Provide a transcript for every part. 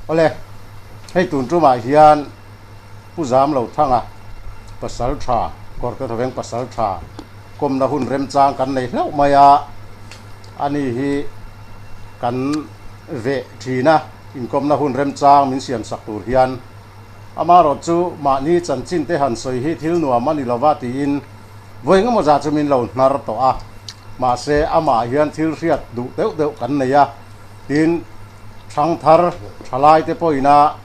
Awle, hei tun tumah hian Pu Zamlo Thanga pasal tha, Kawrte Thawveng pasal tha kawmna hun remchang kan nei hlauh mai a, ani hi kan veh thin a, inkawmna hun remchang min siamsak tur hian Amaherawh chu mahni chanchin te han sawi hi thil nuam a ni lova tiin vawi engemaw zah chu min lo hnar tawh a, mahse amah hian thil hriat duh deuh deuh kan nei a, tin thangthar thalai te pawhina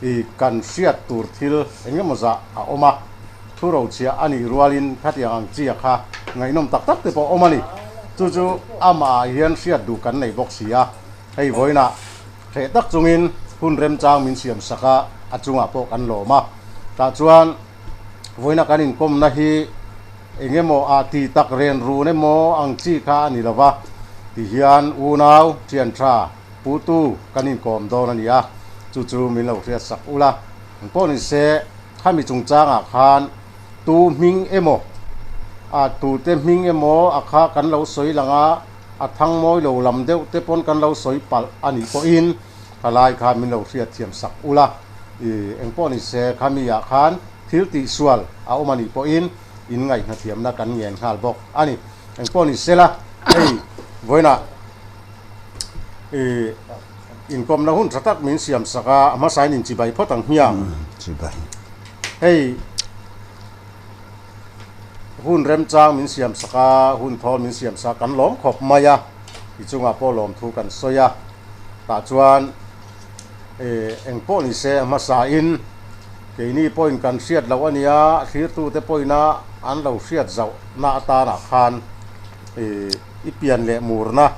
i kan hriat tur thil engemaw zah a awm a, thu rochhiah a nih rualin khatiang ang chia kha ngaihnawm tak tak te pawh a awm a ni. Chu chu amah hian hriat duh kan nei bawk si a, hei vawiinah Hreh tak chungin hun remchang min siam sak a, a chungah pawh kan lawm a. Tah chuan vawiina kan inkawmna hi eng emaw ah ti tak ren run emaw ang chi kha a ni lo va, tihian unau, thian tha, putu kan inkawm dawn a ni a, chu chu min lo hriat sak ula. Ang pawh ni se, khami chungchangah khan tu hming emaw ah tute hming emaw a kha kan lo sawi lang a, A thang mawi lo lam deuh te pawn kan lo sawi palh a nih pawhin ka lai khan min lo hriat thiam sak ula, i eng pawh ni se khami ah khan thil tih sual a awm a nih pawhin in ngaihna thiamna kan ngen nghal bawk a ni. Eng pawh ni sela hei vawiinah i inkawmna hun tha tak min siam sak a, a hmasain inchibai phawt ang hmiang. Hei. Hun remchang min siam sak a, hun thawl min siam sak kan lawm khawp mai a, i chungah pawh lawmthu kan sawi a, tah chuan eh eng pawh ni se a hmasain keini pawhin kan hriat loh a nia, thlirtute pawhina an lo hriat zauhna atanah khan eh i pian leh murna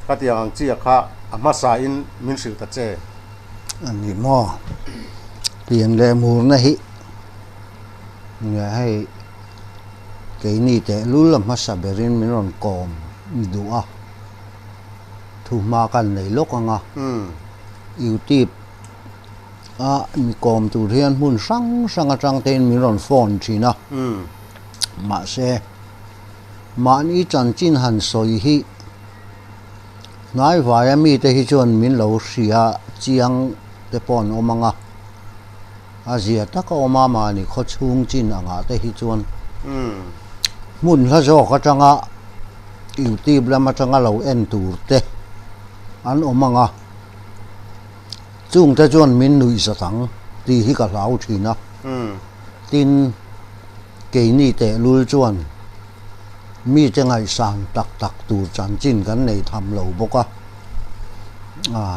khatiang ang chiah kha a hmasain min hrilh ta che. A ni maw? Pian leh murna hi. Nia hei keini tehlul a hmasa berin min rawn kawm duh a, thuhma kan nei lawk ang a, youtube a mi kawm tur hian hmun hrang hrang atang tein min rawn phone thin a, mahse mahni chanchin han sawi hi hnaivaia mite hi chuan min lo hria chiang te pawh an awm ang a. A zia tak a awm a, mahni khaw chhung chin angah te hi chuan hmun hla zawk atanga youtube lam atanga lo en tur te an awm ang a, chung te chuan min nuih zat ang tih hi ka hlau thin a, tin keini tehlul chuan mite ngaihsan tak tak tur chanchin kan nei tham lo bawk a,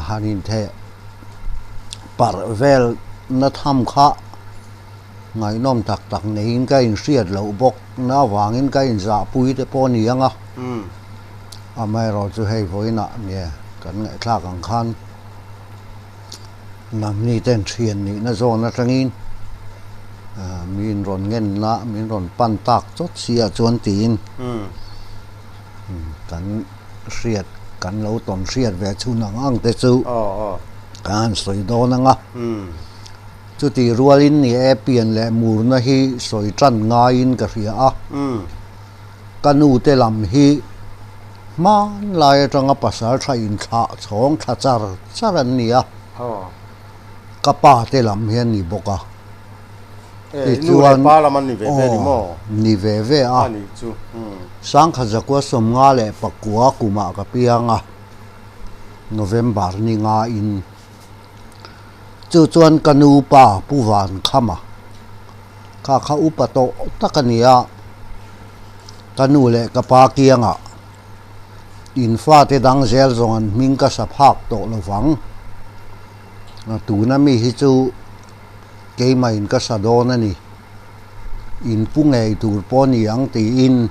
han intheh. Parh vel na tham kha ngaihnawm tak tak neiin ka inhriat loh bawk na avangin ka inzahpui te pawh a ni ang a, amaherawhchu hei vawiinah nge kan ngaihthlak ang khan nangni ten thian nihna zawn atangin min rawn ngenna min rawn pan tak chawt si ah chuan tiin kan hriat kan lo tawn hriat ve chhun ang ang te chu ka han sawi dawn ang a, chutih rualin ni e pian leh murna hi sawi tan ngaiin ka hria a, ka nu te lam hi hmanlai atanga pasal tha inthlah chhawng thla char char an ni a, ka pa te lam hi an ni bawk a. Tichuan, aw, ni ve ve a. Sangkhat zakua 59 kumah ka piang a, November ni nga in. Chu chuan ka nu pa Pu Van Khama kha kha upa tawh tak a ni a, ka nu leh ka pa kiangah in fate dang zel zawng an hming ka sa phak tawh lovang. Tuna mi hi chu Keimahin ka sa dawn a ni. In pu ngei tur pawh ni ang tiin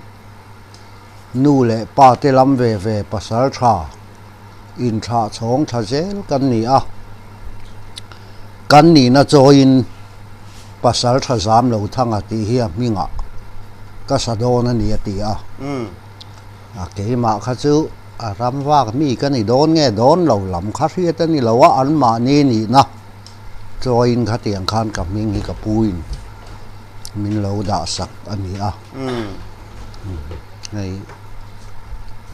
nu leh pa te lam ve ve pasal tha inthlah chhawng thla zel kan ni a. Kan nihna chawiin pasal tha zam lo thanga tih hi a hmingah ka sa dawn a ni a ti a. A keimah kha chu a ram vak mi ka ni dawn nge dawn lo lam kha hriat a ni lo a, anmahni nihna. Chawiin khatiang khan ka hming hi ka puin min lo dah sak a ni a. Hei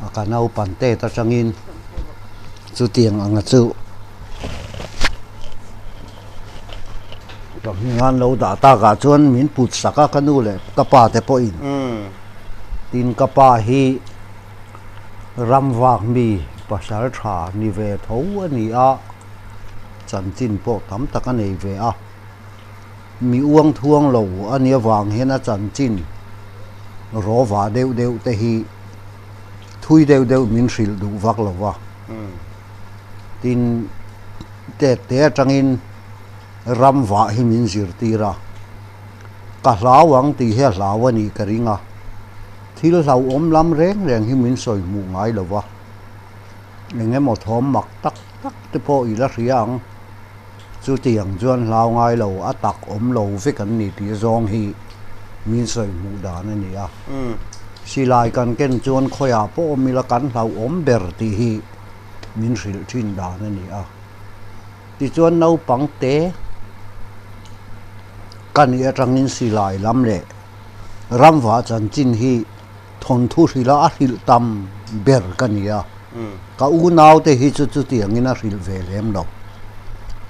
a ka naupan tet atangin chutiang anga chu ka hming an lo dah takah chuan min put sak a ka nu leh ka pa te pawhin tin ka pa hi ram vak mi pasal tha ni ve tho a ni a chanchin pawh tam tak a nei ve a. Mi uang thuang lo a nih avang hian a chanchin rawva deuh deuh te hi thui deuh deuh min hrilh duh vak lo va. Tin, tet te atangin ram vah hi min zirtir a, ka hlau ang tih hi a hlau a nih ka ring a, thil hlauhawm lam reng reng hi min sawi hmuh ngai lo va, eng emaw thawm mak tak tak te pawh i la hria ang. Chutiang chuan hlau ngai lo, a tak awm lo vek an ni tih zawng hi min sawi hmuh dan a ni a. Silai kan ken chuan khawiah pawh awm ila kan hlauhawm ber tih hi min hrilh thin dan a ni a. Tichuan naupang te ka nih atangin silai lam leh ramvah chanchin hi Thawnthu hrilha a hrilh tam ber ka ni a, ka unaute hi chu chutiangin a hrilh ve lem lo,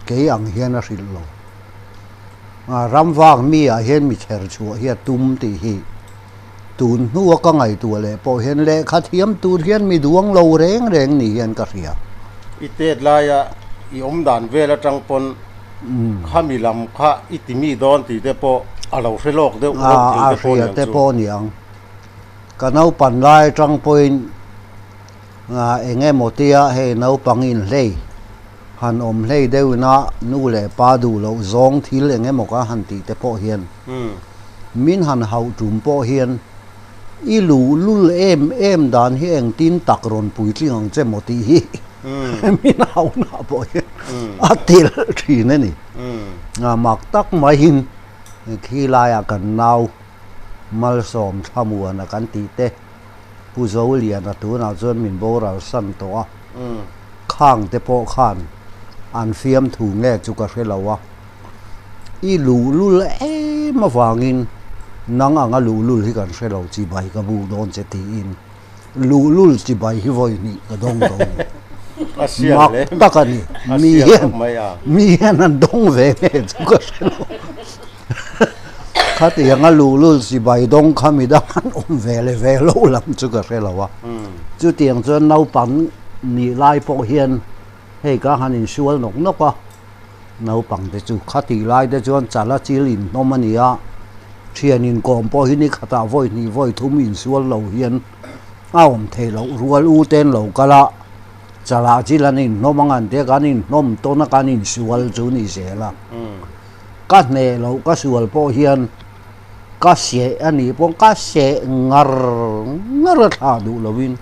kei ang hian a hrilh lo. Ramvak mi ah hian mi chher chhuah hi a tum tih hi tun hnua ka ngaihtuah leh pawh hian lehkha thiam tur hian mi duang lo reng reng ni hian ka hria. I tet laia i awm dan vel atang pawn khami lam kha i ti mi dawn tih te pawh a lo hre lawk deuh reuh thei te pawh niang chu. A hria te pawh niang. Ka naupan lai atang pawhin eng emaw tia hei naupang inhlei han awm hlei deuhina nu leh pa duh loh zawng thil eng emaw ka han tih te pawh hian min han hauh tum pawh hian i luhlul em em dan hi engtin tak rawn puitling ang che maw tih hi min hauhna pawh hian a tel thin a ni. Mak tak maiin khilaiah kan nau. Malsawm Thlamuana kan tih te, Pu Zoliana tunah chuan min boral san tawh a, khang te pawh khan an fiamthu nge chu ka hre lo a, i luhlul em avangin nang anga luhlul hi kan hre lo chibai ka buk dawn che tiin Luhlul chibai hi vawi hnih ka dawng tawh a ni. Mak tak a ni. Mi hian mi hian an dawng ve nge chu ka hre lo. Khatianga luhlul chibai dawng kha mi dang an awm ve leh ve lo lam chu ka hre lo a. Chutiang chuan naupang nih lai pawh hian hei ka han insual nawk nawk a. Naupang te chu khatih lai te chuan chala chil inhnawm a ni a, thian inkawm pawh hi ni khatah vawi hnih vawi thum insual lo hian a awm theih loh rual u ten lo kal a, chalah chil an inhnawm ang an tia kan inhnawm tawn a kan insual chu ni zel a, ka hneh loh ka sual pawh hian ka seh a nih pawh ka seh ngar ngar a thlah duh lovin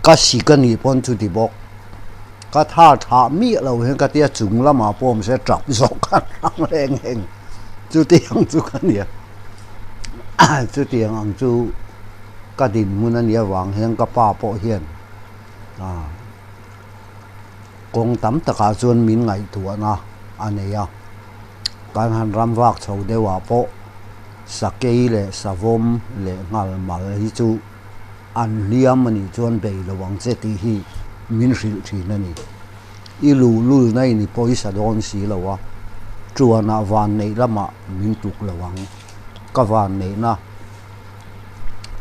ka sik a nih pawn chuti bawk. Ka tha thah miah lo hian ka tia chung lamah pawh awm se tap zawk kha hrang reng reng chutiang chu ka nia chutiang ang chu ka dinhmun a nih avang hian ka pa pawh hian ah kawng tam takah chuan min ngaihtuahna a nei a kan han ram vak chho deuhah pawh sakei leh savawm leh nghal mal hi chu. An hliam a nih chuan bei lo ang che tih hi min hrilh thin a ni. I luhlulna in i pawisa dawn si lo a, tuanah van neih lamah min tluk lo ang, ka van neihna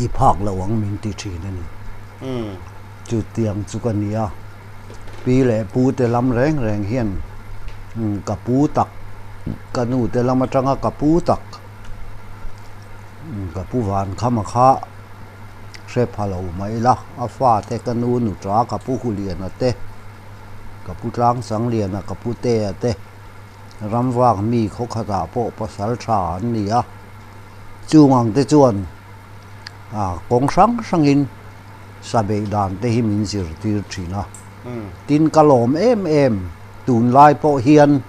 i phak lo ang min ti thin a ni. Chutiang chu ka ni a, pi leh pu te lam reng reng hian ka pu tak, ka nu te lam atanga ka pu tak, ka pu van khama kha, hre pha lo mah ila a fate ka nu nuta ka pu Huliana te ka pu Tlangsangliana ka pu Tea te ramvak mi khaw khatah pawh pasal tha an ni a chung ang te chuan ah kawng hrang hrangin sa beih dan te hi min zirtir thin a tin ka lawm em em tunlai pawh hian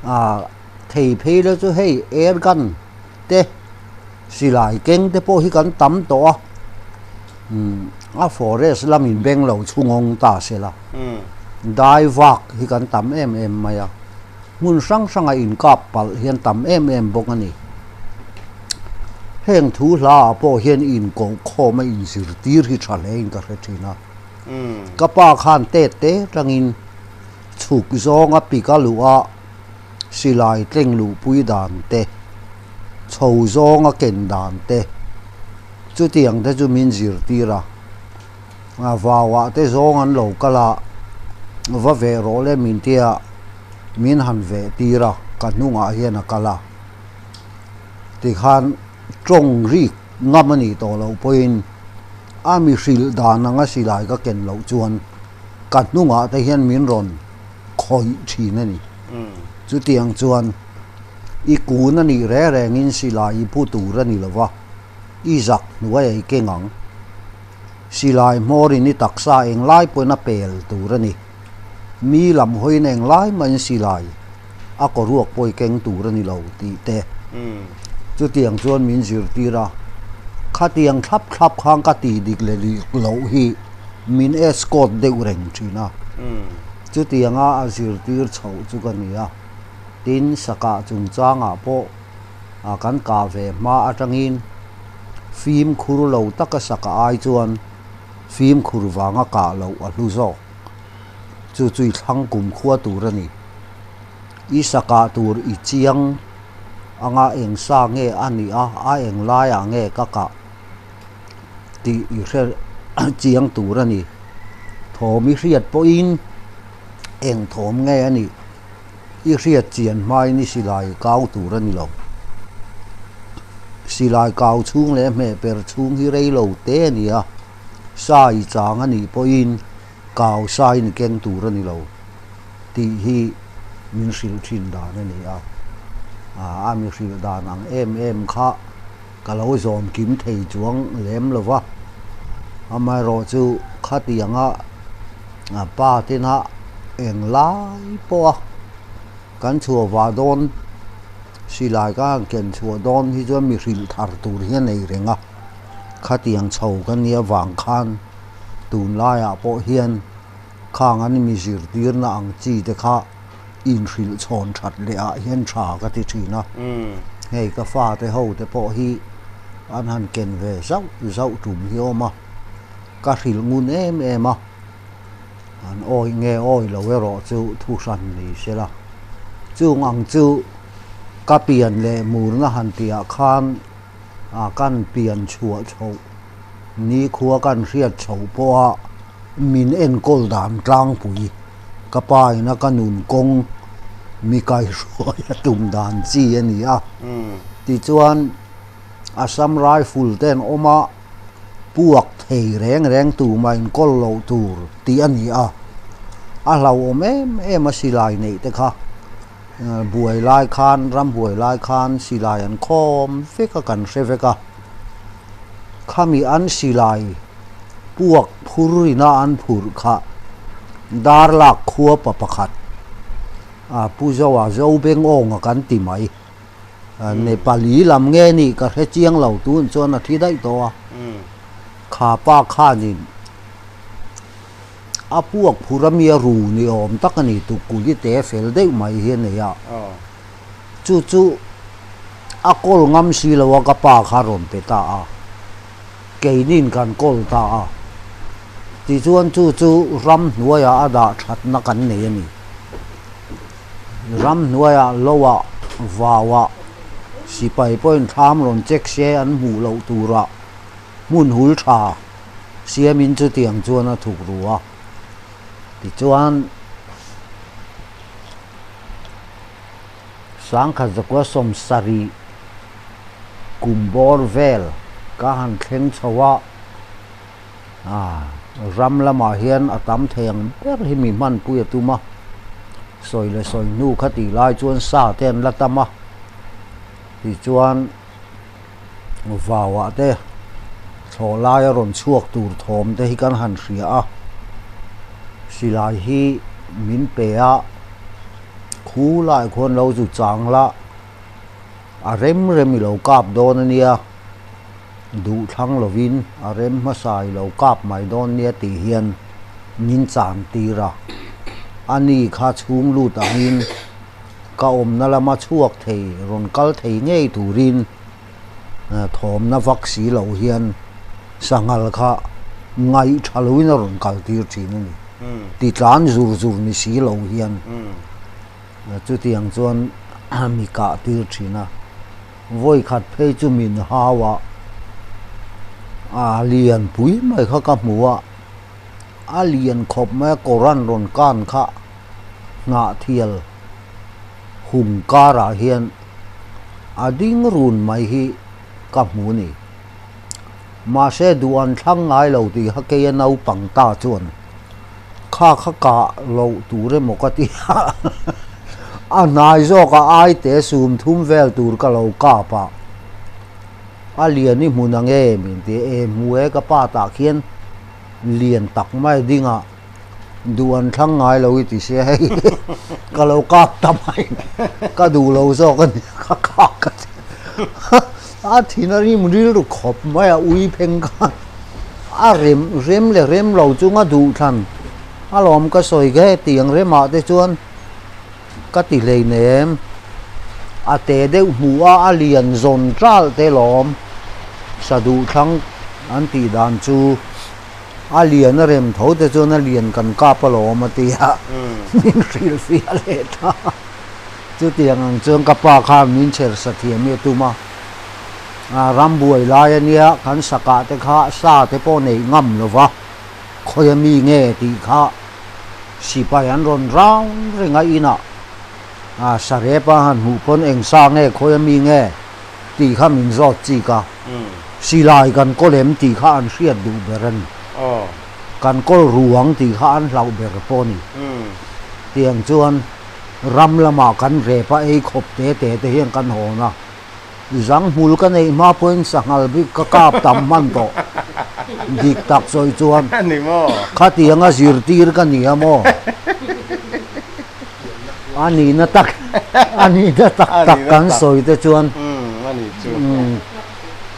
ah thei phei la chu hei air gun te silai keng te pawh hi kan tam tawh a umm a forest lamin beng lo chhungawng ta se la dai vak hi kan tam em em mai a hmun hrang hranga inkap palh hian tam em em bawk a ni. Heng thu hlaah pawh hian inkohkhawm a inzirtir hi tha hlein ka hre thin a. Ka pa khan tet te tangin chhuk zawnga pik a luh a, silai tleng luhpui dan te, chho zawnga ken dan te, chutiang te chu min zirtir a. Vauah te zawng an lo kal a, va veh rawh le min tia min han veh tir a, ka hnungah hian a kal a. Tikhan tawng rik ngam a nih tawh loh pawhin a mi hrilh dan anga silai ka ken loh chuan ka hnungah te hian min rawn khawih thin a ni. Chutiang chuan i kun a nih reng rengin silai i phu tur a ni lo va, i zak hnuai a i keng ang. Silai hmawrin i taksa englai pawhin a pel tur a ni. Mi lam hawiin englai mahin silai a kaw ruak pawh i keng tur a ni lo tih te chutiang chuan min zirtir a, khatiang thlap thlap khan ka tih dik leh dik loh hi min escort deuh reng thin a, chutianga a zirtir chhoh chu ka ni a, tin sakah chungchangah pawh kan kah ve hma atangin fimkhur lo taka sakah ai chuan fimkhur vanga kah loh a hlu zawk. Chu chu i thlang kum khua tur a ni. I sakah tur i chiang anga eng sa nge a nih a, a eng laiah nge ka kah tih i hre chiang tur a ni. Thawm i hriat pawhin eng thawm nge a nih i hriat chian hmain i silai kau tur a ni lo. Silai kau chhung leh hmehper chhung hi rei lo te a ni a, sa i chang a nih pawhin Kau sain i keng tur a ni lo tih hi min hrilh thin dan a ni a, a mi hrilh dan ang em em kha ka lo zawm kim thei chuang lem lo va, amaherawh chu khatianga pa tena eng lai pawha kan chhuah vah dawn silai ka han ken chhuah dawn hi chuan mi hrilh thar tur hi a nei reng a, khatiang chho ka nia vang khan. Tunlaiah pawh hian khang an mi zirtirna ang chi te kha inhrilh chhawn that leh ah hian tha ka ti thin a, hei ka fate ho te pawh hi an han ken ve zauh zauh tum hi a awm a, ka hrilh ngun em em a, an awi nge awi lo erawh chu thu hran ni sela, chung ang chu ka pian leh murna han tihah khan kan pian chhuah chhoh. Nikhua kan hriat chhoh pawha min enkawl dan tlangpui ka pa ina ka nun kawng mi kaihruai a tum dan chi a ni a. Tichuan Assam Rifle te an awm a, puak thei reng reng tumah inkawl loh tur tih a ni a. A hlauhawm em em a silai neih te kha. Buai lai khan, ram buai lai khan silai an khawm vek a, kan hre vek a. Khami an silai puak phur ina an phurh kha dar lak khua pa pakhat a Pu Zoa Zobengawng a kan ti mai. Nepali lam nge nih ka hre chiang lo tun chuan a thi daih tawh a. Kha pa khanin. A puak phur a mi a ru ni awm tak a ni tukuli te fel deuh mai hi a nei a, chu chu a kawl ngam si lo a ka pa kha a rawn pe ta a, keinin kan kawl ta a, tichuan chu chu ramhnuaiah a dah thatna kan nei a ni. Ramhnuaiah loah vauah sipai pawhin thlam rawn check se an hmuh loh turah hmun hul tha siamin chutiang chuan a thuk ru a, tichuan sangkhat zakua sawmsarih kum bawr vel ka han thleng chho a, ram lamah hian a tam thei ang ber hi mi hmanpui a tum a, sawi leh sawi hnu kha tih lai chuan sa te an la tam a, tichuan. Vauah te thlawh laia rawn chhuak tur thawm te hi kan han hria a, silai hi min pe a, khu lai khuan lo chu chang la, a rem rem i lo kap dawn a nia, duh thlang lovin a rem hmasa i lo kap mai dawn nia tih hian min chan tir a, a ni kha chhung lut angin. Ka awmna lama chhuak thei, rawn kal thei ngei turin Thawmna vak si lo hian sanghal kha ngaih tha loin a rawn kal tir thin a ni. Ti tlan zur zur ni si lo hian chutiang chuan mi kah tir thin a. Vawi khat phei chu min hau a, a lian pui mai kha ka hmu a, a lian khawp mai a kawr an rawn kan kha hnahthial hung karah hian a ding run mai hi ka hmu a ni. Mahse duh an thlang ngai lo tih kha keia naupang ta chuan kha kha kah loh tur emaw ka ti a, a hnai zawk a aite sum thum vel tur ka lo kap a, a lian i hmun ang em in ti a, e hmu e ka pa tah khian lian tak mai a ding a. Duh an thlang ngai lo i ti sia hei ka lo kap ta mai ka duh lo zawk a nia ka kap ka ti a thin a rim rilru khawp mai a ui pheng khan a rem rem leh rem lo chunga duh thlan alawm ka sawi ge tiang remah te chuan ka ti hleinem a te deuh hmuh a a lian zawn ṭalh te lawm sa duh thlang an tih dan chu. A lian a rem tho te chuan a lian kan kap alawm a ti a, min hrilh fiah leh ta. Chutiang ang chuan ka pa khan min chher sa thiam hi a tum a, rambuai lai a nia kan sakah te kha sa te pawh neih ngam lo va, khawi a mi nge tih kha sipai an rawn round reng a inah sarep a han hmuh pawn eng sa nge khawi a mi nge tih kha min zawt chik a. Silai kan kawl em tih kha an hriat duh ber a ni. Kan kawl ruang tih kha an hlauh ber pawh a ni. Tiang chuan ram lamah kan rep a ei khawp te te te hian kan hawn a. Zanghmul ka neih hma pawhin sanghal bik ka kap tam hman tawh. Dik tak sawi chuan khatianga zirtir ka ni a maw? A nihna tak a nihna tak tak kan sawi te chuan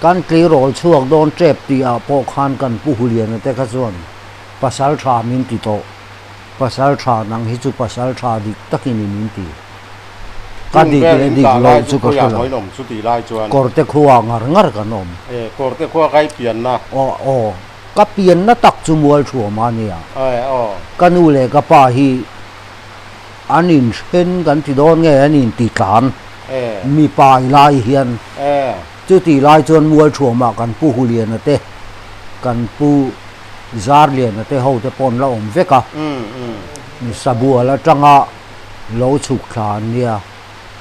kan tleirawl chhuak dawn tep tih ah pawh khan kan pu Huliana te kha chuan pasal tha min ti tawh pasal tha nang hi chu pasal tha dik tak in i min ti ka dik leh dik lo chu ka hre lo kawrte khua ngar ngar kan awm. Aw aw. Ka pianna tak chu Mualthuam a nia. Ka nu leh ka pa hi an inthen kan ti dawn nge an inti tlan mipa i lai hian. Chutih lai chuan Mualthuamah kan pu Huliana te, kan pu Zarliana te ho te pawh an la awm vek a. Sabual atanga lo chhuk thla an nia.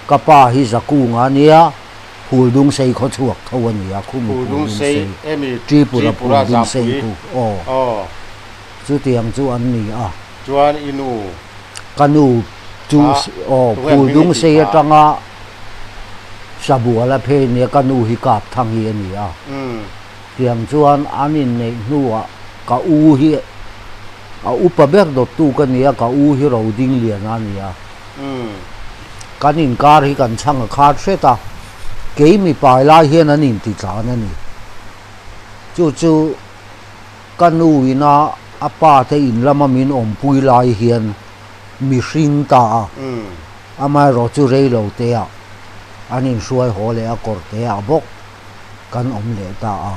Ka pa hi Zakunga a nia. Phuldung sei khaw chhuak tho a ni a, khumi Phuldung sei, Tripura Phuldung sei khu, aw, chutiang chu an ni a. Chuan i nu? Ka nu chu, aw, Phuldung sei atanga Sabuala phei a nia, ka nu hi Kapthangi a ni a. Tiang chuan an inneih hnuah ka u hi a upa ber dawttu ka ni a, ka u hi Rodingliana a ni a. Kan inkar hi kan chhang a khar hret a, kei mipai lai hian an inti tlan a ni. Chu chu ka nu ina a pa te in lama min awmpui lai hian mihring ta a, amaherawh chu rei lo te ah an inhruai haw leh a kawr te ah bawk kan awm leh ta a.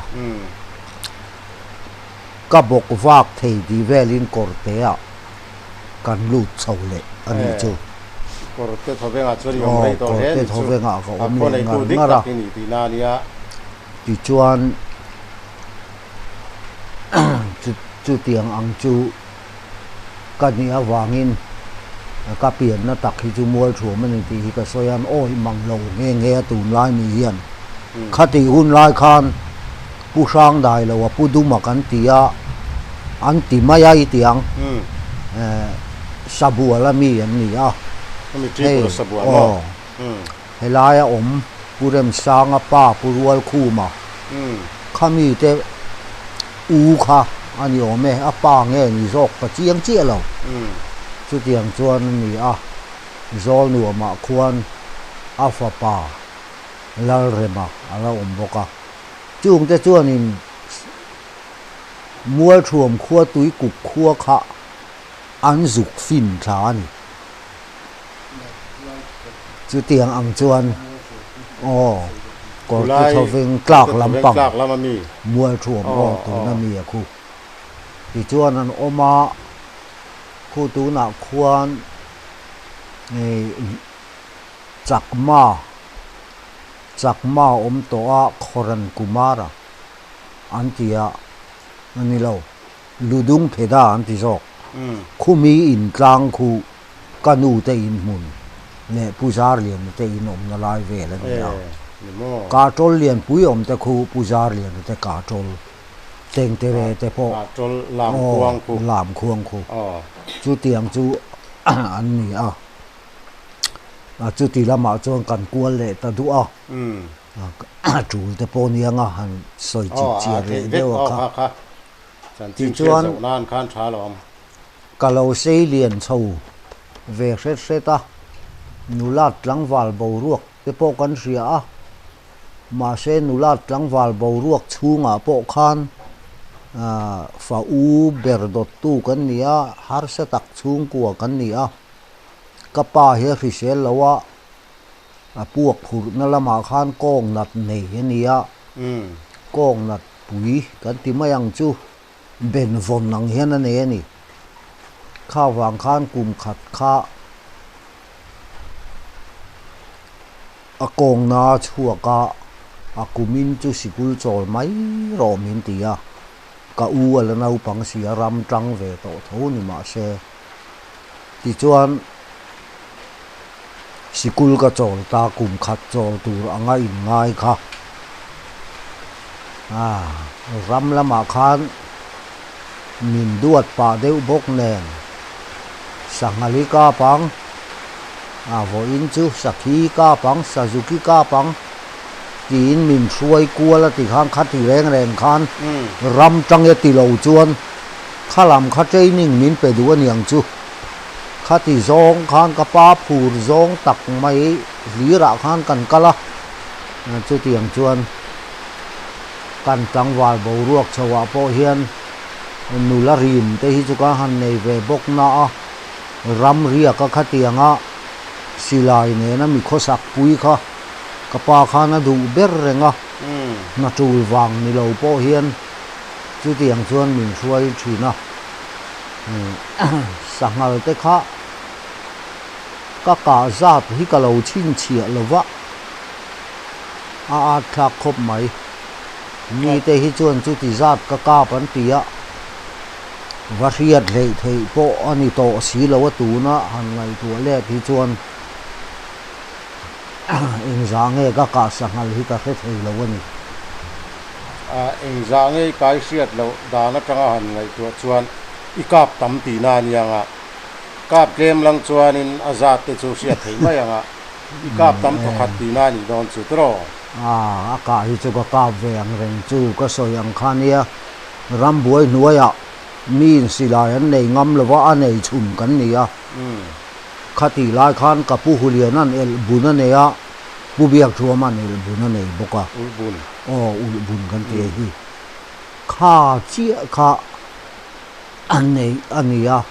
Ka bawk vak thei tih velin kawr te ah kan lut chho leh a nih chu. Kawrte thawvengah chuan i awm rei tawh hle a nih chu. Kawrte thawvengah ka awm leh ngar ngar a. Tichuan chutiang ang chu ka nih avangin ka pianna tak hi chu Mualthuam a ni tih hi ka sawi a, an awih mang lo nghe nghe a tunlai ni hian. Khatih hun lai khan Pu Hrang dai lo a Pu Duma kan ti a, an ti mai a i ti ang. Sabual a mi an ni a. Hei aw helaia awm Pu Remsanga pa Pu Rualkhuma kha mi te u kha a ni awm e, a pa nge ni zawk ka chiang chiah lo. Chutiang chuan a ni a, Zawlnuamah khuan a fapa Lalrema a la awm bawk a. Chungte chuanin Mualthuam khua Tuikuk khua kha an zuk fin thla a ni. Chutiang ang chuan aw. Kawrte Thawveng tlak lampang Mualthuam aw tuna mi a khu. Tichuan an awm a, khu tunah khuan Chakma Chakma awm tawh a Khoran Kumara an ti a, a ni lo. Ludung Pheda an ti zawk. Khumi in tlang khu ka nu te in hmun leh Pu Zarliana te in awmna lai vel a ni a. Kahṭawl lianpui awm te khu Pu Zarliana te kahṭawl Tengtere te pawh aw Lamkhuang khu chutiang chu an ni a. Chuti lamah chuan kan kual leh ta duh a. Tul te pawh nia nga han sawi chip chiar leh deuh a kha. Tichuan ka lo sei lian chho ve hret hret a, nulat tlangval boruak te pawh kan hria a, mahse nulat tlangval boruak chhungah pawh khan fa u ber dawttu kan ni a, harsa tak chhungkua kan ni a, ka pa hi a hrisel lo a. A puak phurhna lamah khan kawng nat nei a ni a, kawng nat pui kan ti mai ang chu ben vawn ang hian a nei a ni. Kha vang khan kum khat kha a kawngna a chhuak a, a kumin chu sikul chawl mai rawh min ti a, ka u a la naupang si a, ram tang ve tawh tho ni mahse. Tichuan sikul ka chawl ta kum khat chawl tur anga inngai kha ah ram lamah khan min duat pah deuh bawk nen sanghali kap ang ah vawiin chu sakhi kap ang sazuki kap ang tiin min hruai kual a ti khan khati reng reng khan ram tange ti lo chuan. Kha lam kha training min pe duh aniang chu. Khati zawng khan ka pa phur zawng tak mai hlirah khan kan kal a, chutiang chuan kan tlangval boruak chhoah pawh hian nula rim te hi chu ka han nei ve bawk na a, ram riaka khatianga silai nena mi khawsak pui kha ka pa khan a duh ber reng a, hna tul vang ni lo pawh hian. Chutiang chuan min hruai thin a, sanghal te kha ka kah zat hi ka lo chhinchhiah lo va, a at thlak khawp mai. Mite hi chuan chuti zat ka kap an ti a, va hriat hleih theih pawh a ni tawh si lo a tuna han ngaihtuah let hi chuan. Engzah nge ka kah sanghal hi ka hre thei lo a ni. Engzah nge i kai hriat loh dan atanga han ngaihtuah chuan i kap tam tihna a nia nga. Kap tlem lang chuanin a zat te chu hriat theih mai ang a, i kap tam thawkhat tihna a nih dawn chu tiraw? A kah hi chu ka kap ve ang reng chu ka sawi ang kha nia. Rambuai hnuaiah miin silai an nei ngam lova a nei chhun kan ni a. Khatih lai khan ka Pu Huliana'n elh bun a nei a, Pu Biakthuama'n elh bun a nei bawk a. Ulh bun. Aw, ulh bun kan ti a hi. Kha chiah kha a nei a ni a.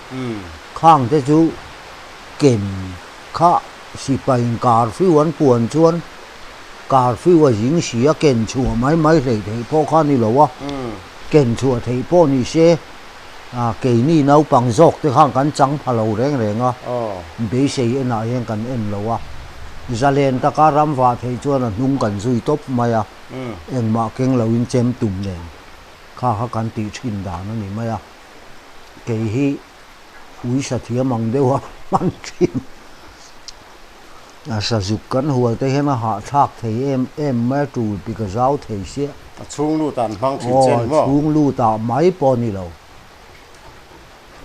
Khang te chu ken kha sipaiin curfew an puan chuan curfew a zing si a, ken chhuah mai mai hleih theih pawh kha a ni lo a. Ken chhuah theih pawh ni se. Keini naupang zawk te khan kan chang pha lo reng reng a, beisei enah hian kan en lo a, zalen taka ram vah theih chuan a hnung kan zui tawp mai a, engmah keng loin chem tum nen kha kha kan tih thin dan a ni mai a, kei hi uisa thiam ang deuh a hman thin. A sazuk kan hual te hian a hahthlak thei em em mai a tul pik a zau thei sia. A chhung lut ah an hmang thin che ni maw? Aw, a chhung lut ah mai pawh ni lo.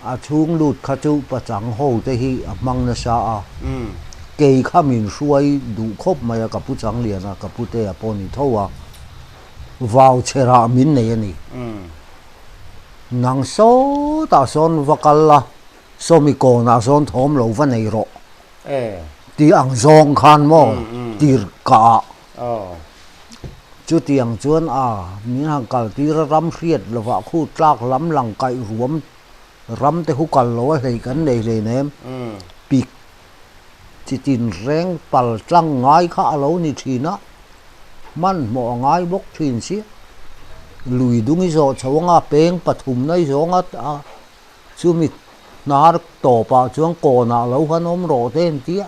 A chhung lut kha chu pachang ho te hi a hmang nasa a. Kei kha min hruai duh khawp mai a, ka pu Changlian a, ka pu te a pawh ni tho a. Vau chherah min nei a ni. Nang sawtah sawn va kal la, sawmi kawnah sawn thawm lo va nei rawh. Ti ang zawng khan maw tir ka ah. Chutiang chuan a min han kal tir a ram hriat lovah khu tlak lam lang kaih ruam ram te khu kal lo a hlei kan nei hleinem. Pik chi tin reng pal tlang ngai kha a lo ni thin a. Hmanhmawh a ngai bawk thin sia. Lui dung i zawh chho anga peng pathumna i zawng a, chumi hnar tawpah chuan kawnah lo han awm rawh te an ti a.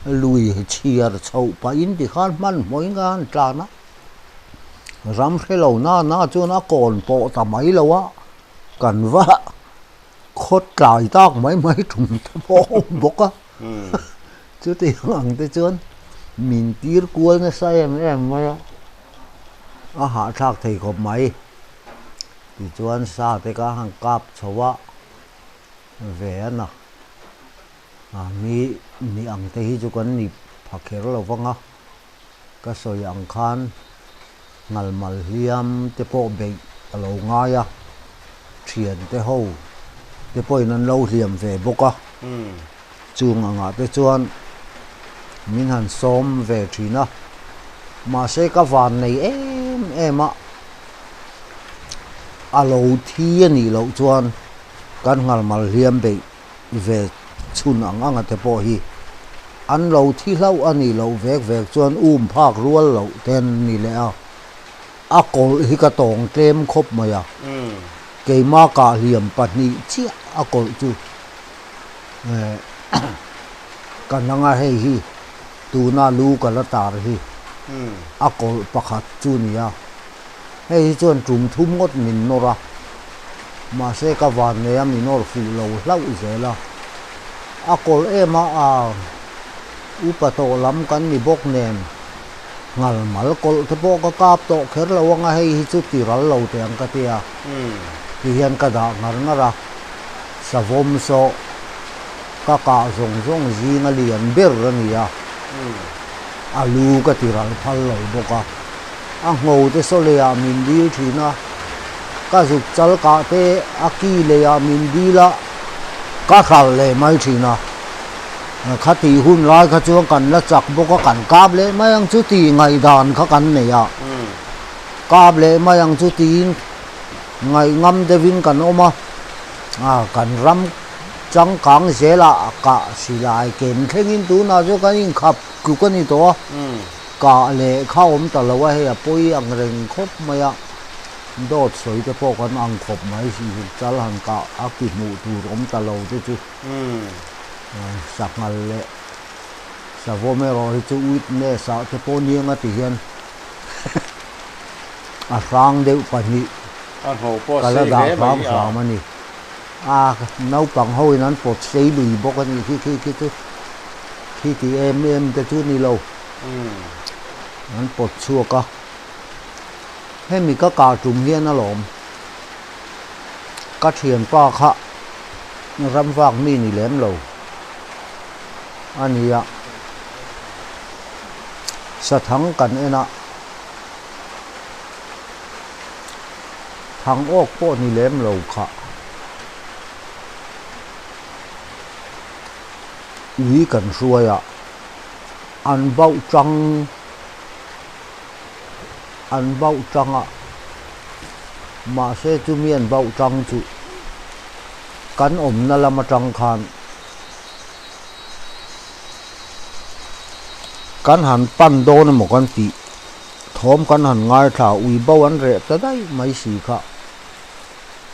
Lui chhiar chhoh pahin tikhan hmanhmawhin ka han tlan a. Ram hre lo na na chuan a kawn pawh ta mai lo a, kan va Khaw tlai tak mai mai tum te pawh a awm bawk a, chutiang ang te chuan min tir kual nasa em em mai a, a hahthlak thei khawp mai. Tichuan sa te kha han kap chho a ve a na, mi ni ang te hi chu kan ni pha kher lo vang a. Ka sawi ang khan ngalmal hliam te pawh beih a lo ngai a, thian te ho te pawhin an lo hliam ve bawk a, chung angah te chuan min han sawm ve thin a, mahse ka van nei em em a, a lo thi a nih loh chuan kan ngalmal hliam beih ve chhun ang anga te pawh hi an lo thi hlauh a nih loh vek vek chuan um phak rual loh te an ni leh a, a kawlh hi ka tawng tlem khawp mai a, keimah kah hliam pahnih chiah a kawlh chu ka nang a hei hi tuna lu ka la tar hi a kawlh pakhat chu a ni a. Hei hi chuan tum thum ngawt min nawr a, mahse ka van nei a mi nawr fuh lo hlauh zel a. A kawlh em a, a upa tawh lam kan ni bawk nen ngal mal kawlh te pawh ka kap tawh kher lo anga hei hi chu ti ral lo teh ang ka ti a, ti hian ka dah ngar ngar a, savawm saw ka kah zawng zawng zing a lian ber a ni a, a lu ka ti ral phal lo bawk a. A ngho te saw leiah min dil thin a, ka zuk chal kah te a ki leiah min dil a, ka hralh leh mai thin a. Khatih hun lai kha chuan kan la chak bawk a, kan kap leh mai ang chu tih ngaihdan kha kan nei a. Kap leh mai ang chu tiin ngaihngam deuhin kan awm a, kan ram changkang zelah kah silai ken thlengin tunah chuan kan inkhap tluk a ni tawh a. Kah leh kha awm ta lo a, hei a pawi ang reng khawp mai a, dawt sawi te pawh kan ang khawp mai, zuk chal han kah a ki hmuh tur awm ta lo te chu sanghal leh savawm erawh hi chu witness ah te pawh niang a ti hian a hrang deuh pahnih ka la dah hram hram a ni. A naupang ho in an pawt sei lui bawk a nih khi khi khi chu khi ti em em te chu ni lo. An pawt chhuak a, hemi ka kah tum hian alawm ka thianpa kha ram vak mi ni lem lo a ni a, sathang kan en a, thang awk pawh ni lem lo kha. Ui kan hruai a. An bauh tang an bauh tang a, mahse chumi an bauh tang chu kan awmna lam atang khan kan han pan dawn emaw kan tih thawm kan han ngaithla a, ui bo an reh ta daih mai si kha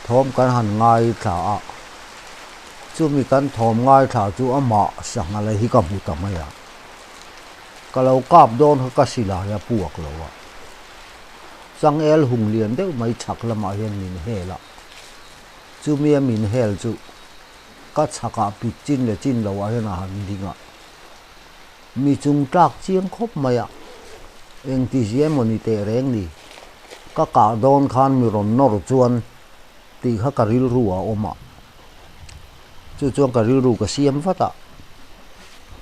thawm kan han ngaithla a. Chumi kan thawm ngaithla chu amah sanghala hi ka hmu ta mai a, ka lo kap dawn kha ka silai a puak lo a, changel hung lian deuh mai chhak lamah hian min hel a, chumi a min hel chu ka chhakah pit chin leh chin loh ah hian a han ding a, mi chung tlak chiang khawp mai a, engtizia emaw ni teh reng ni, ka kah dawn khan mi rawn nawr chuan tih kha ka rilru a awm a, chu chuan ka rilru ka siam vat a,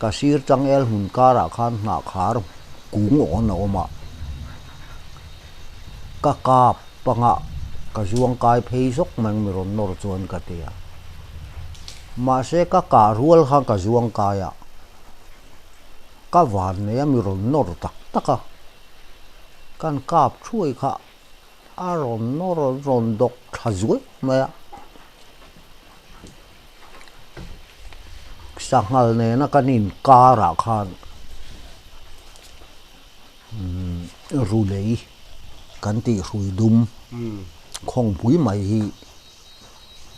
ka sir changel hmun karah khan hnah khar kung awn a awm a, ka kap panga ka zuang kai phei zawk mai ang mi rawn nawr chuan ka ti a, mahse ka kah rual khan ka zuang kai a, ka van nei a mi rawn nawr tak tak a, kan kap thuai kha. A rawn nawr rawn dawk thla zuai mai a, sanghal nena kan inkarah khan umm. Rulei kan tih hrui dum khawngpui mai hi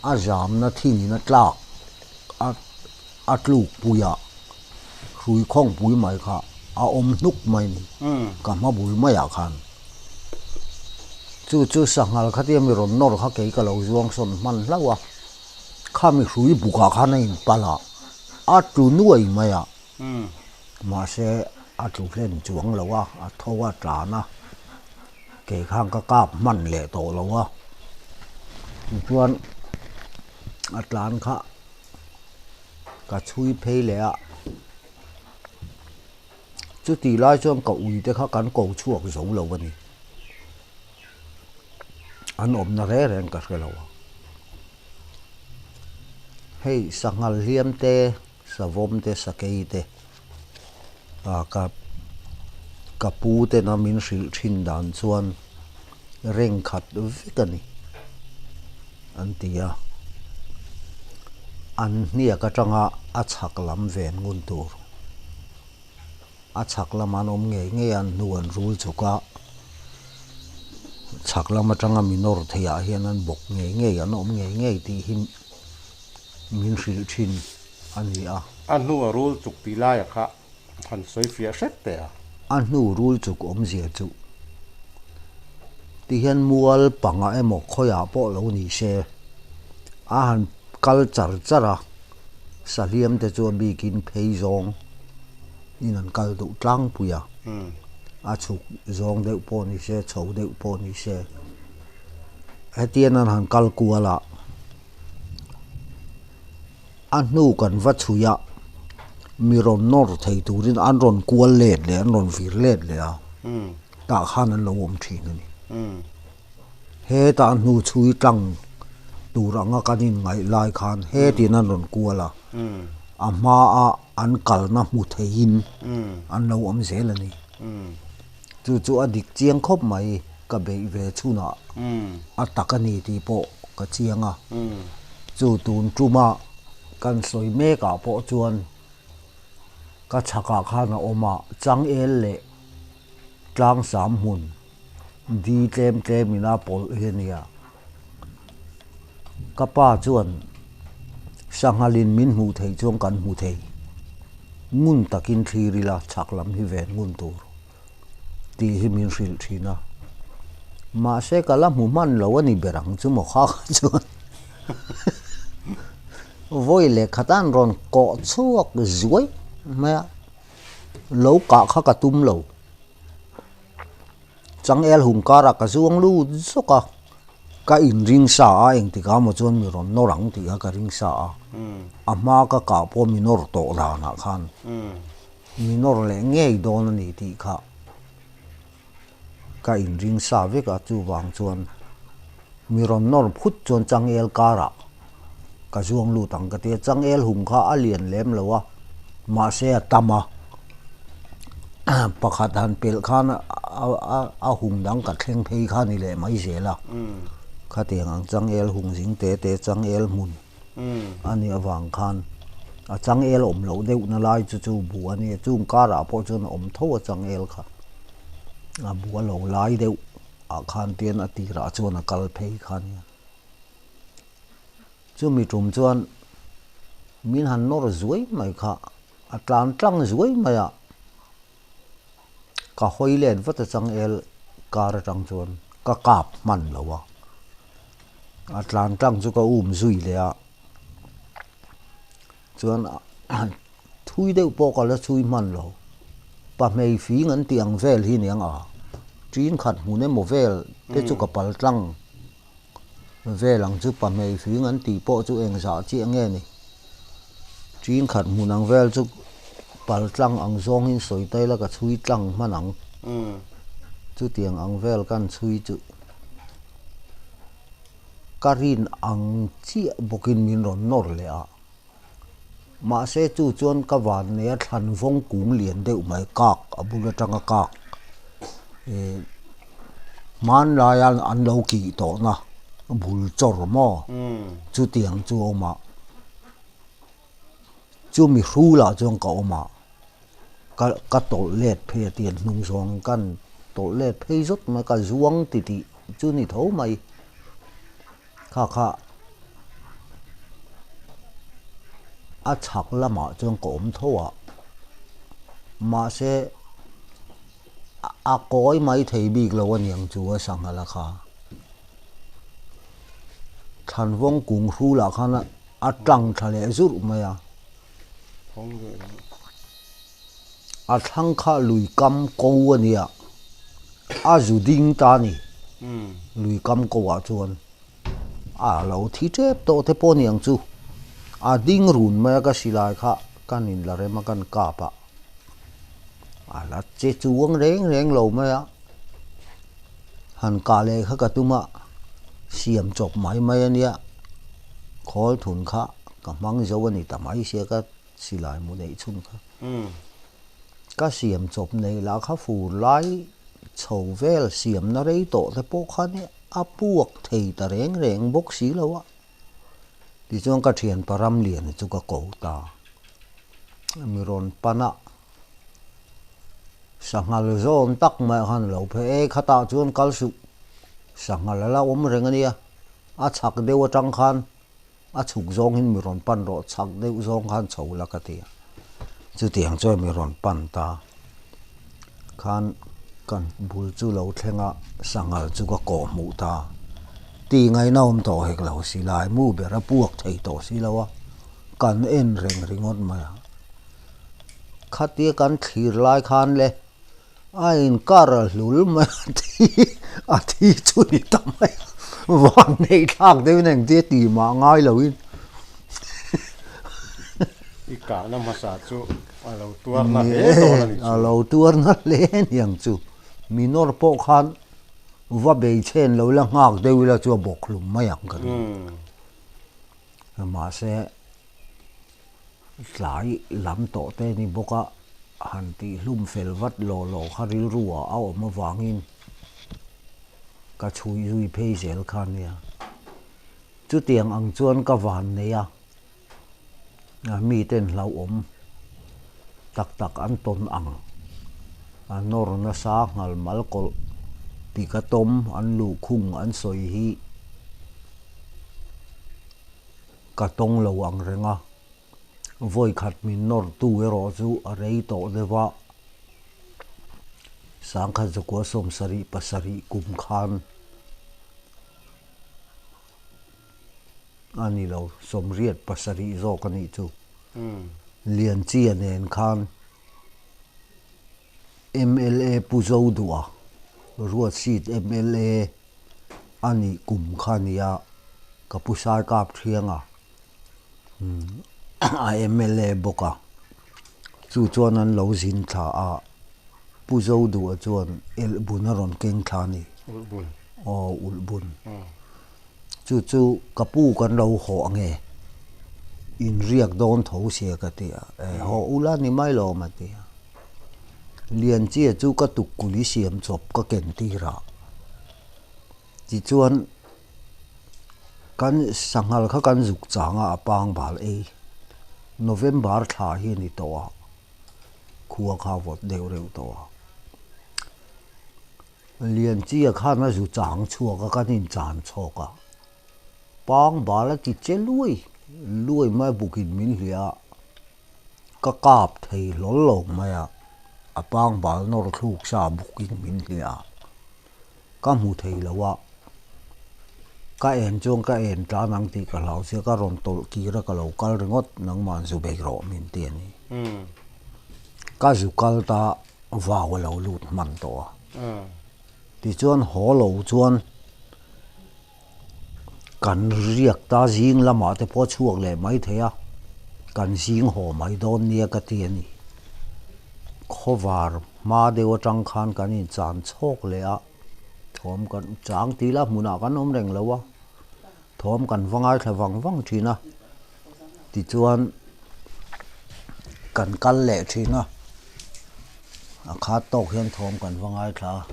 a zamna thingin a tlak a a tlukpui a, hrui khawngpui mai kha a awm hnuk mai ni ka hma bul maiah khan. Chu chu sanghal khatia mi rawn nawr kha kei ka lo zuang sawn hman hlauh a, khami hrui bukah khan a inpalh a, a tlu nuai mai a. Mahse a tlu hlen chuang lo a, a tho a tlan a, kei khan ka kap hman leh tawh lo a, tichuan a tlan kha ka chhui phei leh a, chutih lai chuan ka ui te kha kan ko chhuak zo lo a ni, an awmna reng reng ka hre lo a, hei sanghal hliam te. Savawm te sakei te ah ka ka pu tena min hrilh thin dan chuan reng khat vek a ni an ti a, an hniak atanga a chhak lam ven ngun tur. A chhak lama an awm ngei ngei a, an hnu an rul chuk a, chhak lam atanga mi nawr theih ah hian an bawk ngei ngei, an awm ngei ngei tih hi min hrilh thin a ni a. A hnu a rul chuk tih laia kha han sawi fiah hret teh a. A hnu rul chuk awmzia chu ti hian mual panga emaw khawiah pawh lo ni se, a han kal char char a. Sahliam te chu a bikin phei zawng in an kal duh tlangpui a, a chhuk zawng deuh pawh ni se, chho deuh pawh ni se, hetiang an han kal kual a, a hnu kan va chhui a, mi rawn nawr thei turin an rawn kual let leh an rawn vir let leh a, tah khan an lo awm thin a ni. Hetah hnu chhui tlang tur anga kan inngaih lai khan hetin an rawn kual a, a hmaa an kalna hmu theihin an lo awm zel a ni. Chu chu a dik chiang khawp mai, ka beih ve chhunah a tak a ni tih pawh ka chiang a. Chu tun tuma kan sawi mekah pawh chuan ka chhakah khan a awm a, changel leh tlangsam hmun. Di tlem tlem in a pawlh hi a nia. Ka pa chuan sanghal in min hmuh theih chuan kan hmu thei. Ngun takin thlir ila chhak lam hi ven ngun tur tih hi min hrilh thin a. Mahse ka la hmu hman lo a ni ber ang chu maw kha kha chuan vawi leh khat an rawn kawh chhuak zuai mai a, lo kah kha ka tum lo. Changel hung karah ka zuang lut zawk a, ka inring sa a, engtikah maw chuan mi rawn nawr ang tih kha ka ring sa a, a hma ka kah pawh mi nawr tawh danah khan mi nawr leh ngei dawn a ni tih kha ka inring sa vek a, chuvang chuan mi rawn nawr phut chuan changel karah ka zuang lut ang ka ti a, changel hung kha a lian lem lo a, mahse a tam a. Pakhat han pelh khan a hung dang ka thleng phei kha ni leh mai zel a, khatiang ang changel hung zing te te changel hmun a nih avang khan a changel awm loh deuh na lai chu chu bu a nia, chung karah pawh chuan a awm tho a changel kha, a bu a lo lai deuh ah khan tian a tirah chuan a kal phei kha a nia. Chumi tum chuan min han nawr zuai mai kha, a tlan tlang zuai mai a, ka hawi let vat a changel kar atang chuan ka kap hman lo a, a tlan tlang chu ka um zui leh a, chuan thui deuh pawh ka la chhui hman lo, pahmei fing an tih ang vel hi aniang a, tin khat hmun emaw vel te chu ka pal tlang. Vel ang chu pahmei hring an tih pawh chu engzah chiah nge ni? Ṭin khat hmun ang vel chu pal tlang ang zawngin sawi ta ila ka chhui tlang hman ang. Chutiang ang vel kan chhui chu ka rin ang chiah bawkin min rawn nawr leh a. Mahse chu chuan ka van nei a thlan vawng kung lian deuh mai kak a bul atanga kak ih hmanlaia an lo kih tawhna bul chawr maw chutiang chu a awm a chumi hrulah chuan ka awm a ka ka tawlh let phei a tiang hnung zawng kan. tawlh let phei zawt mai ka zuang titih chu ni tho mai. Kha kha a chhak lamah chuan ka awm tho a, mahse a kawi mai thei bik lo a niang chu a sangha la kha. Thlanvawng kung hrulah khan a tang thla leh zurh mai a. A thlang kha lui kam ko a nia, a zu ding ta a ni. Lui kam ko ah chuan a lo thi tep tawh te pawh a ni ang chu. A ding run mai a ka silai kha kan in la rem a kan kap a, a la che chuang reng reng lo mai a. Han kah leh kha ka tum a, siam chawp mai mai a nia, khawl thun kha ka hmang zo a ni ta mai sia ka. Silai mu neih chhun kha ka siam chawp neih lah kha fur lai chho vel siamna rei tawh te pawh khan a puak thei ta reng reng bawk si lo a, tichuan ka thianpa Ramliana chu ka ko ta, mi rawn pan a, sanghal zawn tak mai khan a lo phei e khatah chuan kal suh, sanghal a la awm reng a nia, a chhak deuh atang khan. A chhuk zawngin mi rawn pan rawh, chhak deuh zawng khan chho la ka ti a. Chutiang chuan mi rawn pan ta khan kan bul chu lo thleng a, sanghal chu ka kawh hmuh ta. Tih ngaihna awm tawh hek lo si lai, mu ber a puak thei tawh si lo a, kan en reng ringawt mai a. Khatia kan thlir lai khan le. A inkar a hlul mai a thi a thi chu ni ta mai a, van neih thlak deuhin engtia tih mah ngai loin. I kahna hmasa chu a lo tuarna hle dawn a ni chu. A lo tuarna hle aniang chu. Minor pawh khan va bei chhen lo ila nghak deuh ila chu a bawk hlum mai ang ka ring. Mahse. Tlai lam tawh te ni bawk a, han tih hlum fel vat lawh lawh kha rilru ah a awm avangin ka chhui zui phei zel kha nia. Chutiang ang chuan ka van nei a, miten hlauhawm tak tak an tawn ang, a nawr nasa nghal mal kawlh tih ka tawm an luhkhung an sawi hi. Ka tawng lo ang reng a, vawi khat min nawrtu erawh chu a rei tawh deuh a, sangkhat zakua 77 kum khan a ni lo, 87 zawk a nih chu. Lianchia nen khan mla Pu Zoduha, Ruatsit mla, A nih kum kha nia ka pu Sai Kap Thiang a, a mla bawk a, chu chuan an lo zin thla a, Pu Zoduha chuan elhbun a rawn keng thla a ni. Ulhbun. Aw, ulhbun. Chu chu ka pu kan lo hawh ange, inriak dawn tho sia ka ti a, e hawh ula ni mai lawm a ti a. Lianchia chu ka tukkuli siam chawp ka ken tir a, tichuan kan sanghal kha kan zuk chang a, a pangbal ei. November thla hi a ni tawh a, khua kha a vawt deuh reuh tawh a. Lianchia khan a zu chang chhuak a, kan inchan chhawk a, pangbal a ti che luai luai mai a, bukin min hliah a. Ka kap thei hlawl lo mai a, a pangbal nawr thluk sa bukin min hliah a, ka hmu thei lo a, ka en chuan ka en tan ang tih ka hlau sia, ka rawn tawlh kir a ka lo kal ringawt nangmah zu bei rawh min ti a ni. Ka zu kal ta vau a lo lut hman tawh a, tichuan haw lo chuan. Kan riak ta zing lamah te pawh a chhuak leh mai thei a, kan zing haw mai dawn nia ka ti a ni. Khawvar hma deuh atang khan kan inchan chhawk leh a, thawm kan chang tih lah hmunah kan awm reng lo a, thawm kan va ngaithla vang vang thin a, tichuan kan kal leh thin a, a khat tawk hian thawm kan va ngaithla a.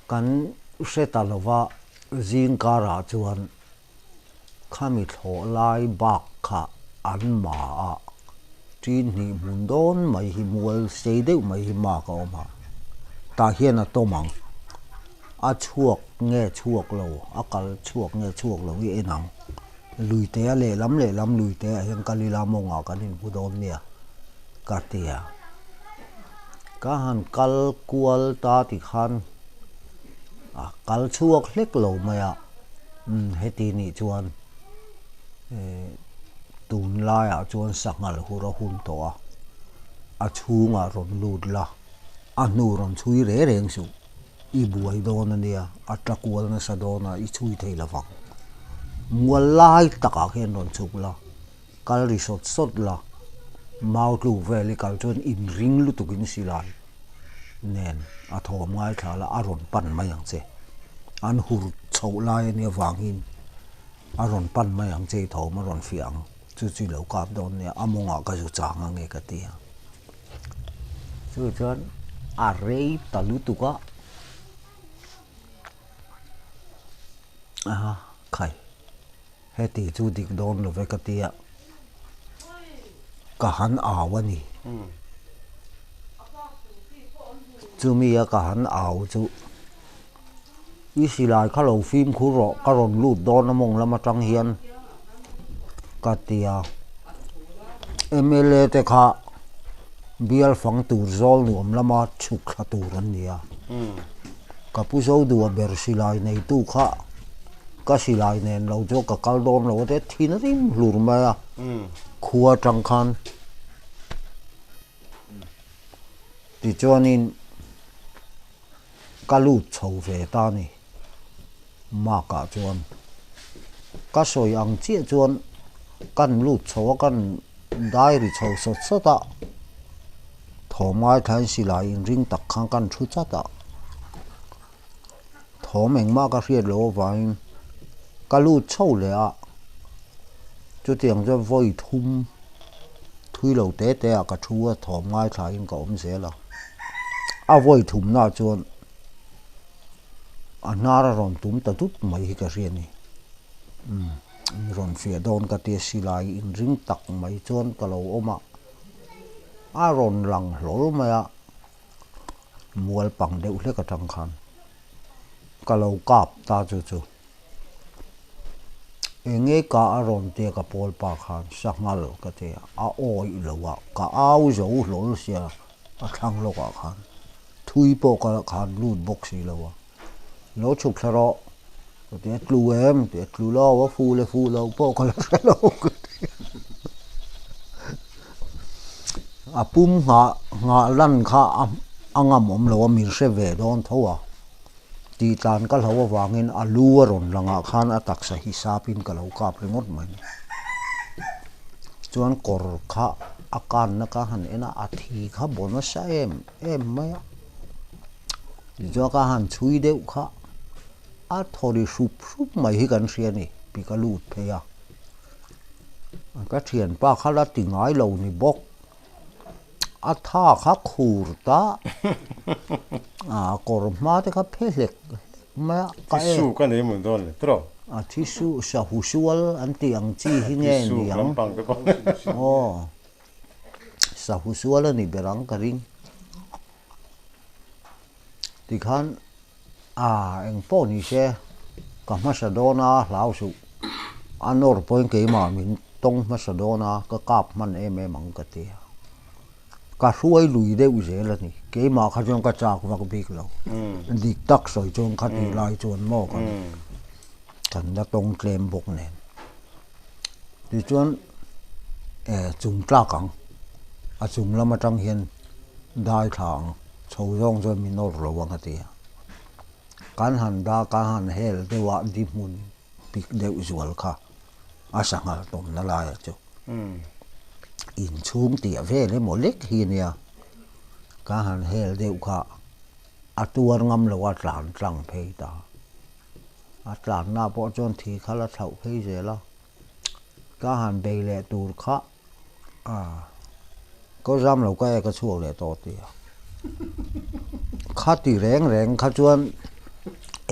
Kan hre ta lova zing karah chuan khami thlawh lai bak kha an ma a. Ṭin hnih hmun dawn mai hi mual sei deuh mai hi mak a awm a, tah hian a tawm ang. A chhuak nge chhuak lo, a kal chhuak nge chhuak lo i en ang. Luite a lehlam lehlam luite ah hian kal ila mawngah kan inhmu dawn nia ka ti a. Ka han kal kual ta tikhan a kal chhuak hlek lo mai a, umm heti nih chuan eh Tunlaiah chuan sanghal hur a hun tawh a, a chhungah rawn lut la, a hnu rawn chhui reng reng suh, i buai dawn a nia, a tla kual nasa dawn a, i chhui thei lo vang. Mual lai takah khian rawn chhuk la, kal ri sawt sawt la, mau tluk vel i kal chuan inring lutukin silai nen a thawm ngaithla la, a rawn pan mai ang che. An hur chhoh lai a nia vangin. A rawn pan mai ang che i thawm a rawn fiah ang, chu chu i lo kap dawn nia, a mawngah ka zu chang ange ka ti a. Chu chuan a rei ta lutuk a, aha khai heti chu dik dawn lo ve ka ti a, ka han au a ni. Chumi a ka han au chu. I silai kha lo fimkhur rawh, ka rawn lut dawn a mawng lam atang hian ka ti a. Mla te kha bial fang tur zawl nuam lama chhuk thla tur an ni a. Ka pu Zodua ber silai neitu kha ka silai nen lo chuan ka kal dawn lo a tia thin a rim hlur mai a, khua atang khan. Tichuanin. Ka lut chho ve ta ni. Mark ah chuan ka sawi ang chiah chuan kan lut chho a, kan diary chho sawt sawt a, thawm ngaithlain silai inring tak khan kan thu chat a, thawm engmah ka hriat loh avangin ka lut chho leh a, chutiang chuan vawi thum thui lo te te ah ka thu a, thawm ngaithlain ka awm zel a. A vawi thumna chuan a hnar a rawn tum ta dup mai hi ka hria a ni. Umm mi rawn fiah dawn ka tia silai inring tak mai chuan ka lo awm a, a rawn lang hlawl mai a, mual pang deuh hlek atang khan ka lo kap ta chu chu. Enge ka a rawn tia ka pawl pa khan sanghal ka ti a, a awih lo a, ka au zo hlawl sia a thlang lawkah khan thui pawh ka khan lut bawk si lo a, lo chhuk thla rawh ka ti a, tlu em ti a, tlu lo a fu leh fu lo pawh ka la hre lo ka ti a, a pum nghah nghah lan kha a ngam awm lo a min hre ve dawn tho a. Tih tlan ka hlo avangin a lu a rawn langah khan a taksa hi sapin ka lo kap ringawt mai. Chuan kawr kha a kanna ka han en a, a thi kha baw nasa em em mai a. Tichuan ka han chhui deuh kha a thaw ri hrup hrup mai hi kan hria a ni tih ka lut phei a. Ka thianpa kha la ti ngai lo ni bawk. A tha kha khur ta a kawr hma te kha phe hlek hlek mai a ka e Thisu ka nei mun dawn le tawh. A thisu sahu sual an tih ang chi hi nge ni ang aw sahu sual a ni ber ang ka ring tikhan A, eng pawh ni se, ka hmasa dawn a, hlau suh. A nawr pawhin keimah min tawng hmasa dawn a, ka kap hman em em ang ka ti a. Ka hruai lui deuh zel a ni. Keimah kha chuan ka chak vak bik lo. Dik tak sawi chuan kha tih lai chuan maw kan kan la tawng tlem bawk nen. Tichuan e chung tlak ang, a chung lam atang hian dai thla ang. Chho zawng chuan min awrh lo ang a ti a. Kan han da kan han hel deuh a di hmun pik deuh zual kha a sanghal tawmna laia chu inchhung tih vel emaw lek hi ania kan han hel deuh kha a tuar ngam lo a tlan tlang phei ta. A tlanna pawh chuan thi kha la thlauh phei zel a. Ka han bei leh tur kha a ko zam lo ka e ka chhuak leh tawh ti a. Kha ti reng reng kha chuan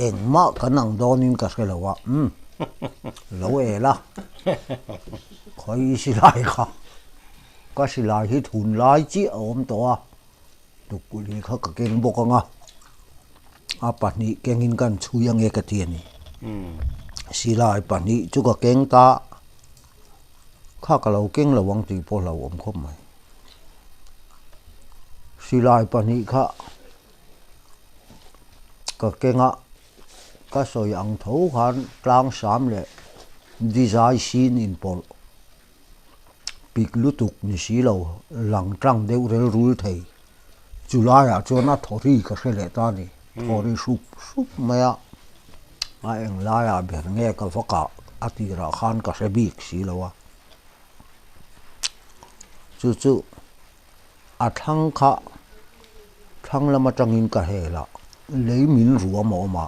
engmah kan ang dawnin ka hre lo a, umm lo el a, khawi silai kha. Ka silai hi thun lai chiah a awm tawh a, tukkulh hi kha ka keng bawk ang a, a pahnih kengin ka han chhui ange ka ti a ni. Silai pahnih chu ka keng ta, kha ka lo keng lo ang tih pawh hlauhawm khawp mai. Silai pahnih kha ka keng a, ka sawi ang tho khan tlang sam leh dizai sin inpawlh. Pik lutuk ni si lo, lang tlang deuh rel rul thei. Chu laiah chuan a thaw ri ka hre leh ta a ni. Thaw ri hrup hrup mai a, a eng laiah ber nge ka va kah a tirah khan ka hre bik si lo a. Chu chu a thlang kha thlang lam atangin ka hel a, lei min ruam a awm a,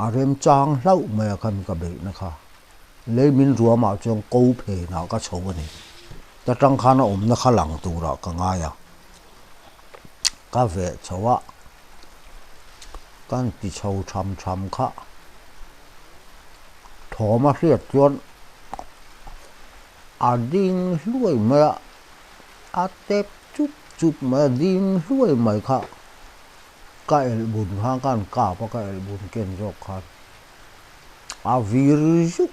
a remchang hlauh mai a khan ka beihna kha. Lei min ruamah chuan ko phenah ka chho a ni. Ta tang khan a awmna kha lang turah ka ngai a. Ka veh chho a, kan ti chho tham tham kha. Thawm a hriat chuan a ding hluai mai a, a tep chup chup mai a, ding hluai mai kha. Ka elhbun khan ka han kap a, ka elhbun ken zawk khan. A vir zuk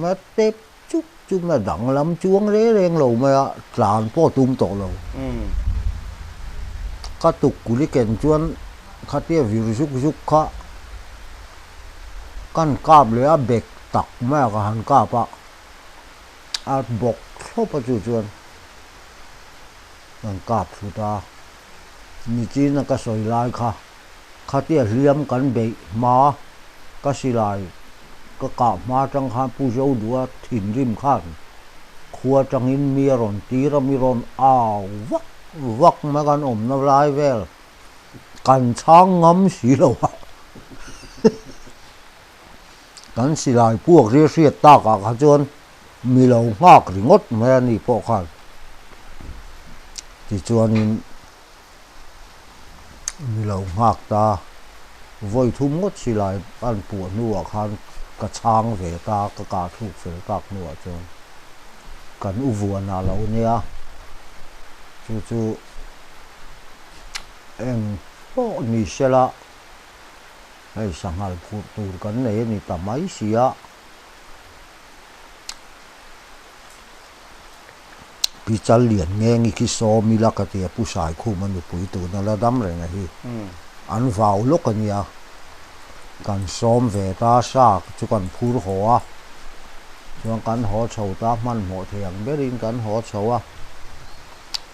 mai a, tep chup chup mai a, danglam chuang reng reng lo mai a, tlan pawh a tum tawh lo. Ka tukkulh i ken chuan khatia vir zuk zuk kha kan kap leh a, bek tak mai a ka han kap a, a bawk thlawp a chu chuan kan kap thut a, nichin a ka sawi lai kha. Khatia hliam kan beih hma, ka silai ka kah hma atang khan Pu Zodua thinrim khan khua atangin mi a rawn tir a, mi rawn au vak vak mai kan awmna lai vel kan chhang ngam si lo a, kan silai puak ri hriat takah kha chuan mi lo nghak ringawt mai a ni pawh khan tichuanin. Ni lo nghak ta, vawi thum ngawt silai an puah hnuah khan ka chhang ve ta, ka kah thluk fel tak hnuah chuan kan u vuan a lo nia, chu chu eng pawh ni sela hei sanghal phurh tur kan nei a ni ta mai si a. Pi Chal Lian Ngengi khi sawm ila ka ti a, Pu Saikhum a nupui tuna la dam reng a hi. An vau lawk a nia. Kan sawm ve ta sa chu kan phur haw a, chuan kan haw chho ta hmanhmawh thei ang berin kan haw chho a.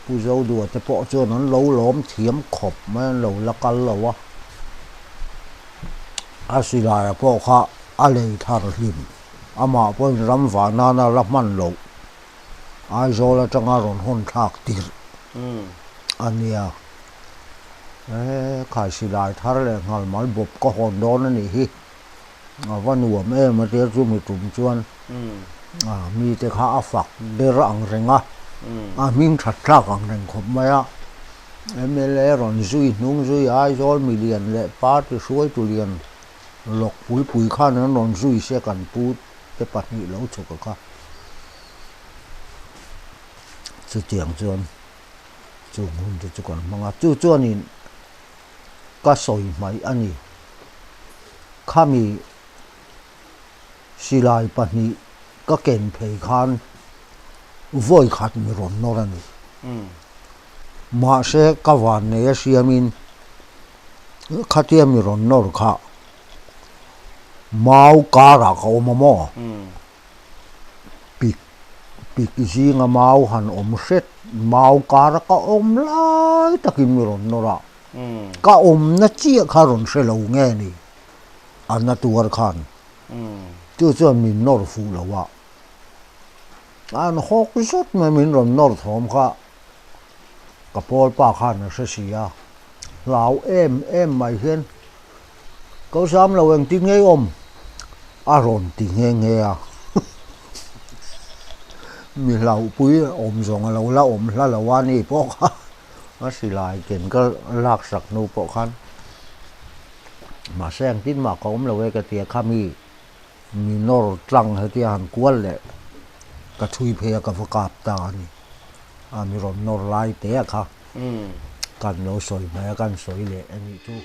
Pu Zodua te pawh chuan an lo lawm thiam khawp mai, an lo la kal lo a. A silaia pawh kha a lei thar hlim. Amah pawhin ram vah nana la hman loh Aizawl atanga rawn hawn thlak tirh a nia. E, khai silai thar leh nghal mal bawp ka hawn dawn a nih hi. A va nuam em a tia chumi tum chuan mite kha a fak ber ang reng a, a hming that thlak ang reng khawp mai a. Mla rawn zui hnung zui Aizawl milian leh party hruaitu lian Lawk puipui khan an rawn zui se kan pu te pahnih lo chhuk a kha. Chutiang chuan chung hun te chu kan hmang a, chu chuanin ka sawi hmaih a ni. Khami silai pahnih ka ken phei khan vawi khat mi rawn nawr a ni. Mahse ka van nei a siamin Khatia mi rawn nawr kha mau karah ka awm a maw? Pik pik zinga mau han awm hret, mau kara ka awm lai takin mi rawn nawr a, ka awmna chiah kha rawn hre lo nge ni a na tuar khan chu chuan min nawr fuh lo a, an hawk zawt mai min rawn nawr thawm kha. Ka pawl pa khan a hre si a, hlau em em mai hian ko zam lo engtin ngei awm a rawn ti nghe nghe a, mi hlauhpui awm zawng a lo la awm hla lo a ni pawh kha a silai ken ka laksak hnu pawh khan mahse engtin mah ka awm lo e ka ti a khami mi nawr tlang hetia han kual leh ka chhui phei a ka va kap ta a ni. A mi rawn nawr lai te a kha kan lo sawi hmai a kan sawi leh a nih chu.